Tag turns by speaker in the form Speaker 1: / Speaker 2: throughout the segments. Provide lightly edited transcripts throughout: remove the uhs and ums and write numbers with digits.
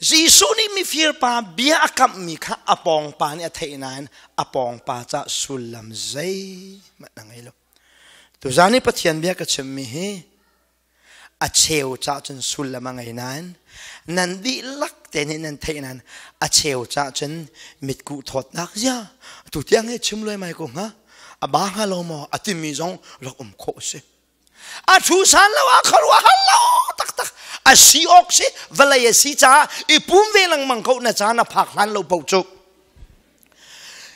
Speaker 1: Jesuh nih mifir pa bia a kamhmi kha a pawng pa nih a theih nain a pawng pa ca sullam zeihmanh a ngei lo. Tuzan i Pathian bia ka chimmi hi a cheu ca cun sullam a ngei nain nan dihlak te nih nan theih nain a cheu ca cun mitkuh thawtnak zia tu tiang he chim luai mai ko hnga a ba hnga lo maw a timi zong rak um khawh si a thu san lo a kharuah hal lo taktak a si awk si vawlei a si caah i pum ve lengmang ko na caan a phak hlan lo paoh cu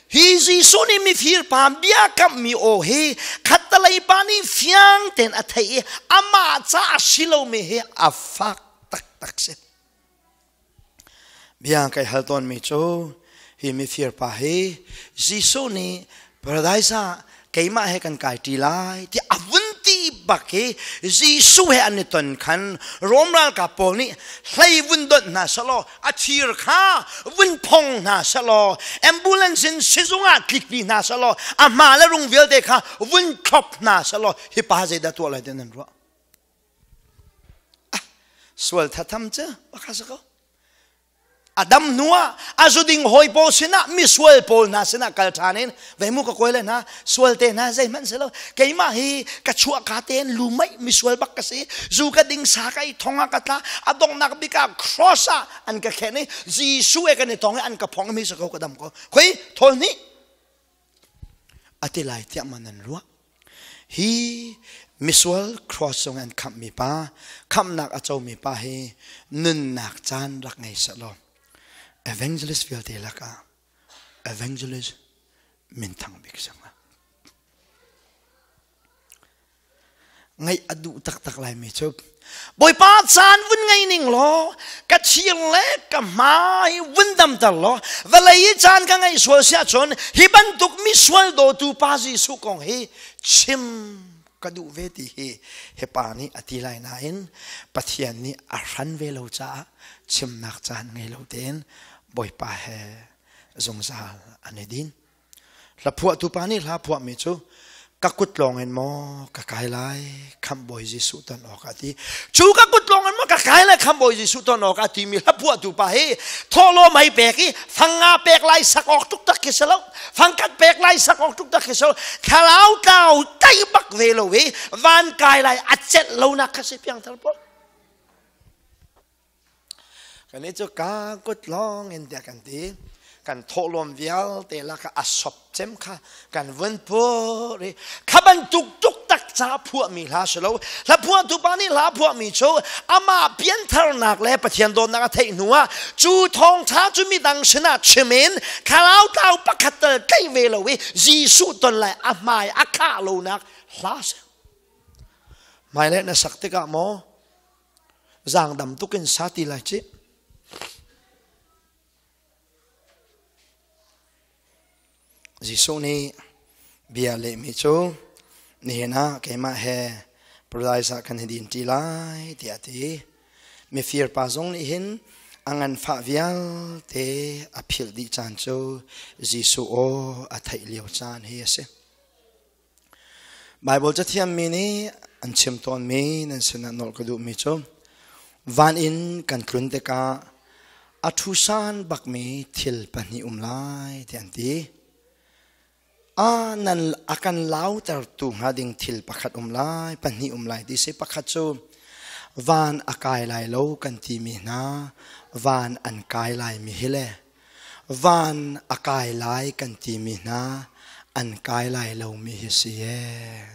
Speaker 1: Hi Jesuh nih mifir pa bia kamhmi aw hi khattalei pa nih fiang tein a theih i amah ca a si lomi hi a fak taktak si. Bia kai hal tawnmi cu hi mifir pa hi Jesuh nih paradise ah keimah he kan kai ṭi lai ti a vun ti bak hi Jesuh he an i ton khan Rom ralkap pawl nih hlei vun donh hna selaw a thir kha vun phong hna selaw ambulance in sizung ah tlikpi hna selaw a hma le rung vialte kha vun thlop hna selaw hi pa zeidah tuah lai ti nan ruah ah sual thatham cu pakha sa ko A dam hnuah a zuding hawi pawl sinah misual pawl hna sinah kal ṭhan in vei mu ka kawi le hna sual te hna zeihmanh si lo keimah hi ka chuah ka tein lu meih misual bak ka si zu ka ding sa ka i thong ah ka tla a donghnak bik ah cross ah an ka khen i Jesuh he kan i tong i an ka phong mi sa ko ka dam ko khoi thawl hnih a ti lai tiah ma nan ruah hi misual cross cung an khamhmi pa khamhnak a comi pa hi nunnak caan rak ngei selaw evangelist vialte lakah evangelist minthang bik sang Ngaih a duh taktak laimi cu Bawipa caan vun ngei ning law ka thir le ka hmai vun damter law vawlei i caan ka ngeih sual si ahcun hi bantuk misual dawtu pa Jesuh kong hi chim ka duh ve ti hi hi pa nih a ti lai nain Pathian nih a hran ve lo caah chimnak caan ngei lo tein Bawipa he zungzal an i din. Hlaphuahtu pa nih hla phuahmi cu ka kut lawng in maw ka kai lai khamhbawi Jesuh ton awk a ti. Cu ka kut lawng in maw ka kai lai khamhbawi Jesuh ton awk a timi hlaphuahtu pa hi thawhlawm hei pek i fang nga pek lai sak awk tuk tak khi si lo. Fangkhat pek lai sak awk tuk tak khi si lo. Thlarau tlau tai bak ve lo i van kai lai a celh lo nak kha si piangthar pawl. Kan nih cu ka kut lawng in tiah kan ti. Kan thawhlawm vialte lakah a sop cem kha kan vun pur i kha bantuk tuktak ca phuahmi hla si lo. Hla phuahtu pa nih hla phuahmi cu amah piantharnak le Pathian dawtnak a theih hnu ah cu thawngṭha cu midang sinah chim in thlarau tlau pakhat tal tlaih ve lo i Jesuh ton lai a hmai a khah lonak hla si. Hmailei na sak tikah maw Zaangdam tuk in sa ti lai cih. Jesuh nih bia lehmi cu nihin ah keimah he paradise ah kan i din ṭi lai tiah a ti. Mifir pa zong nih hin a nganfah vialte a philh dih caan cu Jesuh aw a theih lio caan hi a si. Baibal cathiammi nih an chim tawnmi nan sinah nolh ka duhmi cu van in kan tlun tikah a ṭhusan bakmi thil pahnih um lai tiah an ti. A nan a kan lautertu hnga ding thil pakhat um lai, pahnih um lai ti si. Pakhat cu van a kai lai lo kan timi hna van an kai laimi hi le van a kai lai kan timi hna an kai lai lomi hi si ee.